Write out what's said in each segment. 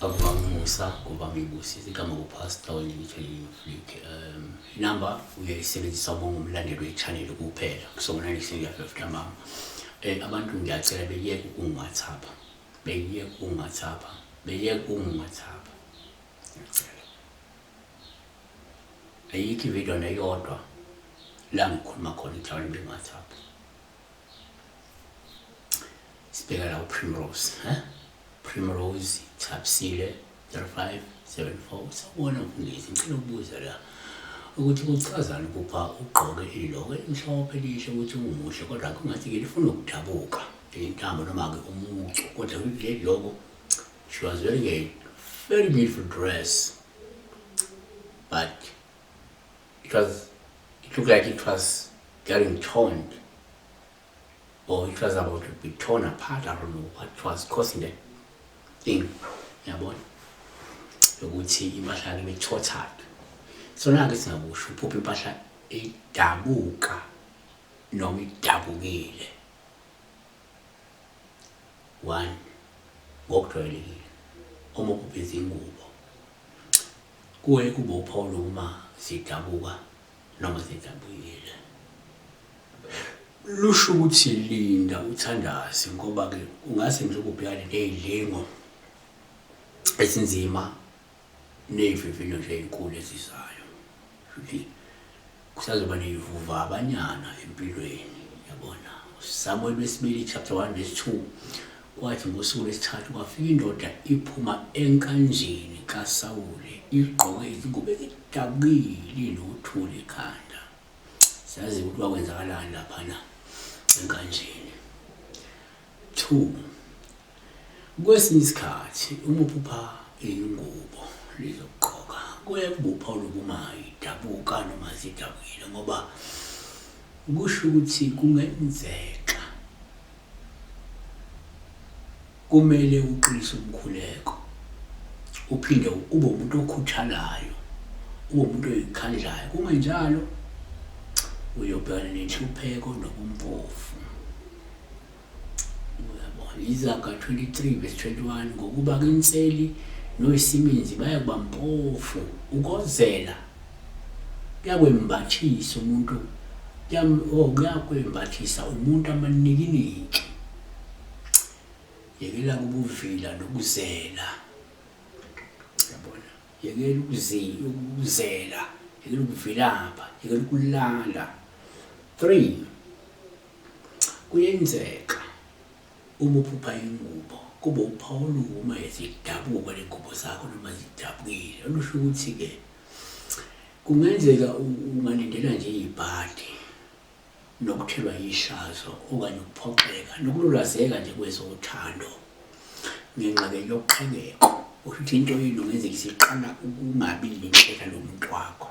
Akuba umusa kuba ngibusise igama kuPastor Wenditsheni Flick. Inamba uyayisebenzisa uma ungumlandeli we-channel kuphela. Kusona ngisiyafefta ntambama. Abantu ngiyacela beyeke ukungi-WhatsApp. Beyeke ukungi-WhatsApp. Beyeke ukungi-WhatsApp. Ngiyacela. Ayikho ividiyo neyodwa la ngikhuluma khona ukuthi abantu bengi-WhatsApp. Sibheka la uPrimrose, eh? Primrose Thapsile 3574. Sawubona mfundisi, ngicela ukubuza la ukuthi kuchazani ukupha ugqoke iloko elimhlophe elihle ukuthi umuhle kodwa kungathi-ke lifuna ukudabuka intambo noma-ke umucu, kodwa leli loko, she was wearing a very beautiful dress, but it looked like it was getting torn, or it was about to be torn apart. I don't know what was causing that thing, yabona, ukuthi impahla yakhe ibe-tattered. So na-ke singakusho uphupha impahla idabuka noma idabukile, one, ngokujwayelekile uma uphupha izingubo kuye kube uphawu uma zidabuka noma zidabukile, lusho ukuthi linda uthandaze, ngoba-ke ungase nje ubhekane ney'lingo ezinzima ney'vivinyo nje ey'nkulu ezizayo. Futhi kusazoba ney'vuvabanyana empilweni, yabona. Samuel wesibili chapter 1 verse 2, kwathi ngosuku lwesithathu kwafika indoda iphuma enkanjini kaSawule igqoke izingubo ezidabukile nothuli ekhanda. Siyazi ukuthi kwakwenzakalani laphana enkanjini. 2, kwesinye isikhathi uma uphupha ingubo lezokugqoka kuye kube uphawu lokuma idabuka noma zidabukile, ngoba kusho ukuthi kungenzeka kumele uqinise umkhuleko, uphinde ube umuntu okhuthalayo, ube umuntu oyikhandlayo, kungenjalo uyobhekana nenhlupheko nobumpofu. Uyabona, Izaga 23 verse 21, ngokuba kinseli noyisiminzi bayakuba mpofu, ukozela kuyakwembathisa umuntu, kuyakwembathisa umuntu amanikiniki. Yekela ubuvila nokuzela, yabona, yekela ukuzela, yekela ukuvilapha, yekela ukulala. 3, kuyenzeka uma uphupha ingubo kube uphawu uma zidabuka le ngubo zakho noma zidabukile, olusho ukuthi-ke kungenzeka ungalindela nje ibhadi nokuthelwa yihlazo okanye ukuphoxeka nokululazeka nje kwezothando ngenxa-ke yoqhekeko. Usho ukuthi into yini ungenzeka isiqala ukungabi yinhle nalo muntu wakho,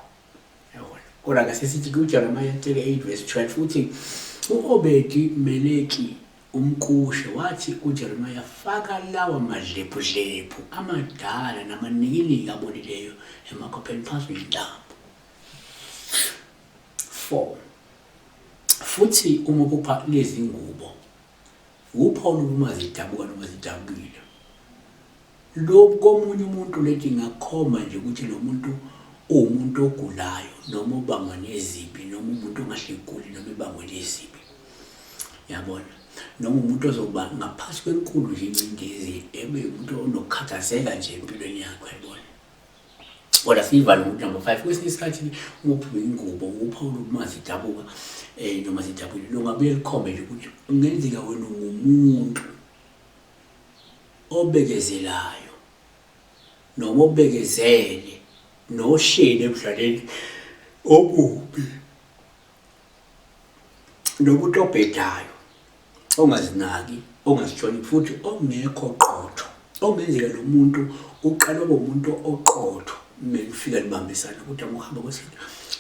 yabona. Kodwa-ke sesithi kuJeremiya 38 verse 12, futhi u-Obedi Meleki umKushe wathi kuJeremiya, faka lawa madlephudlephu amadala namanikiniki abolileyo emakhopheni phansi kwezintambo. 4, futhi uma uphupha lezi ngubo uphawu uma zidabuka noma zidabukile, lokhu komunye umuntu leti ingakhomba nje ukuthi lo muntu uwumuntu ogulayo noma obangwa nezibi, noma umuntu ongahle eguli noma ebangwe nezibi, yabona, noma umuntu ozoba ngaphansi kwenkulu nje ingcindezi, ebe umuntu onokukhathazeka nje empilweni yakhe, yabona. Kodwa siyivale ngokuthi number 5, kwesinye isikhathi uma uphuma ingubo uphawula uma zidabuka noma zidabukile, lungabuye likhombe nje ukuthi kungenzeka wena ungumuntu obekezelayo noma obekezele nohleli ebudlaleni obubi nomuntu obhedayo, ongazinaki, ongazihloniphi futhi ongekho qotho. Ongenzeka lo muntu uqala ube umuntu oqotho menifika nibambisana, kodwa ngokuhamba kwesikhathi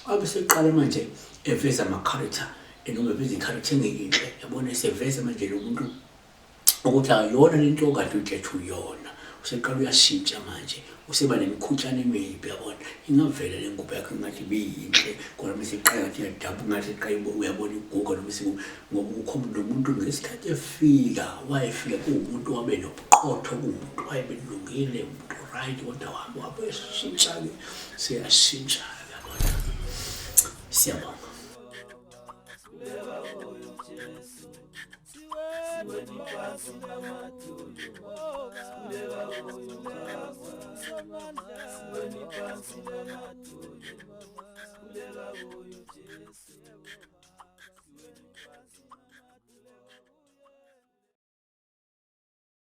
abe seqala manje eveza ama-character, noma eveza i-character engeyinhle, yabona, eseveza manje lo muntu ukuthi akuyona lento okade uyitshethe uyona, useqala uyashintsha manje, useba nemikhutshana emibi, yabona. Ingavela le ngubo yakho ingathi ibiyinhle, kodwa mase iqala ngathi iyadabuka, ngathi iqala uyabona iguga noma ngoba ukhomba lo muntu ngesikhathi efika wayefika kuwumuntu wabe nobuqotho, kuwumuntu wayebelungile, umuntu right kodwa wami wabe shintsha-ke seyashintsha-ke yabona. Siyabonga. Sikhuleka kuyo Jesu.